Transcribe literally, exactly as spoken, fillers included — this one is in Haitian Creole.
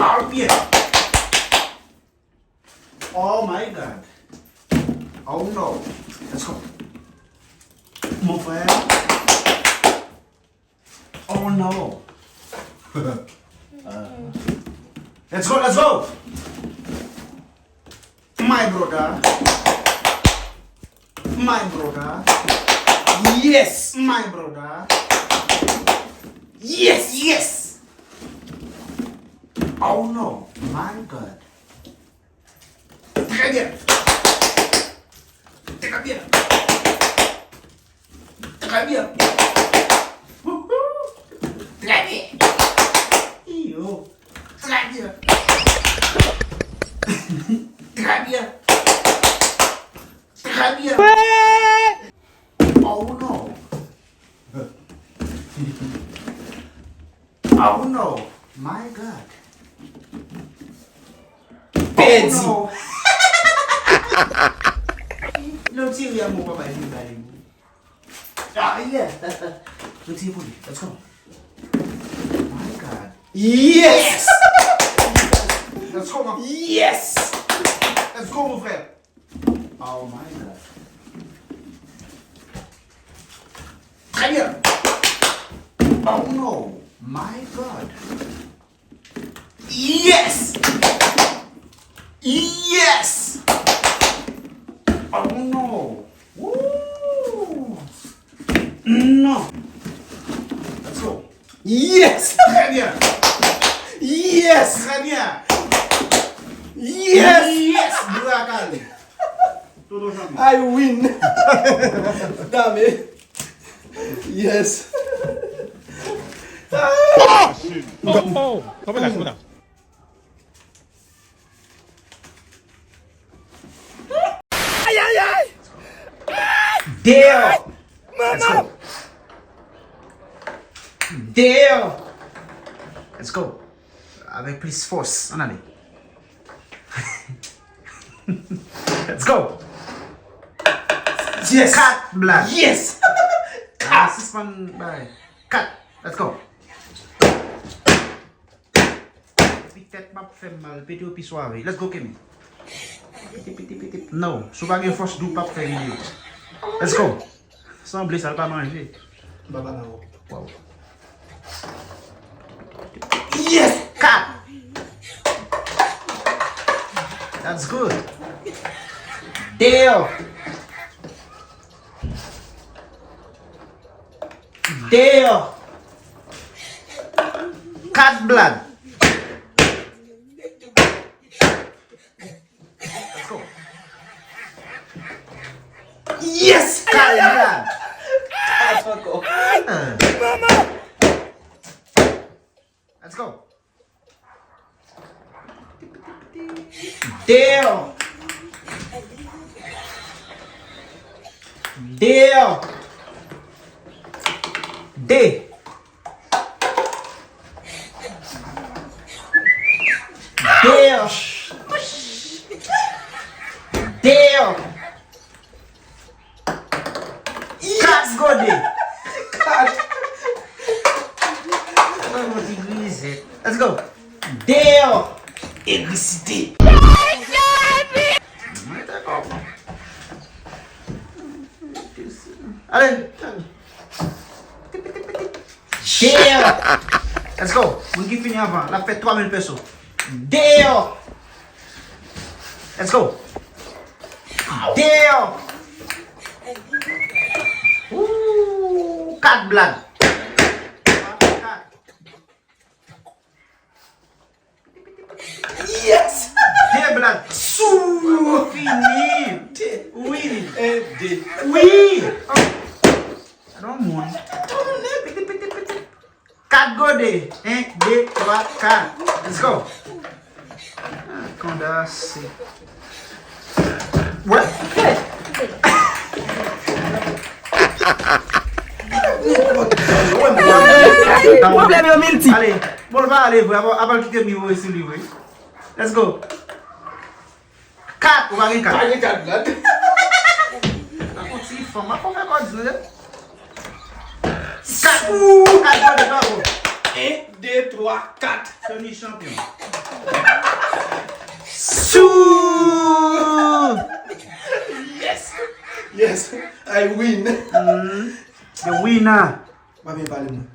Arpye. Oh my God. Oh no. Let's go. Mon frè. Oh no. Uh, let's go, let's go. My brother. My brother. Yes, my brother. Yes, yes. Oh no, my God. Très bien. Très bien. Très bien. Wouhou. Très bien. Iyo. Très bien. Très bien. Très bien. Oh no. Oh no. My God. Pèdi. Oh no. Lè w tire a, mon papa, li bay. Ah, yeah. Yo tire pou li. Let's go. My God. Yes! Let's go, man. Yes! Let's go, mon frè. Oh my God. Très bien. Oh no. My God. Yes! Yes! Oh no. Woo! No. Let's go. Yes! Très bien. Yes! Très bien. Yes! Yes! Bra kale. Toto chanpyon. I win. Dame. Yes. Oh, oh. Kòman la, kòman la? Ay, ay, ay! Deyò! Let's go. Deyò! Let's go. Avèk plis fòs. Ann ale. Let's go. Yes. Kat, blag. Yes. Ah, sispann bay. Kat. Let's go. Pitèt m ap fè m mal, pete yo pi swave. Let's go, Kemi. Pete, pete, pete. No, si w pa gen fòs, doub p ap fè videyo. Let's go. Sanble sa l pa manje. M pa pale ankò. Wow. Yes! Kat! That's good. Deyò! Deyò! Kat, blag! Let's go. Yes! Kat, blag! Kat ankò. Let's go. Deyò. Deyò. De. Deyò. Deyò. Kat gode. Kat. Mwen, yon ti grizèt. Let's go. Deyò. Egrisite. Mwen te kòman. Ale. Deyò. Let's go. Moun ki fini anvan, l ap fè twa mil peso. Deyò. Let's go. Deyò. Ooh, kat blag. Yes! De blag. Sou fini. De. Wi. En, de. Wi. Oh. Gade yon moun. Tounen. Piti, piti, piti. Kat gode. En, de, twa, kat. Let's go. Ah, kondase. Wè. Pwoblèm yo miltip. Ale, bon, l va ale vre, apa, apa l kite miwo sou li vre. Let's go. Kat, ou pa gen kat. Pa gen kat, blan. Nan konti fanm, apa w fè kòd, non? Kat. Kat, kat, kat, kat. En, de, twa, kat. Sony chanpyon. Two! Yes! Yes! I win! Mm. The winner. Pa byen pale mwen.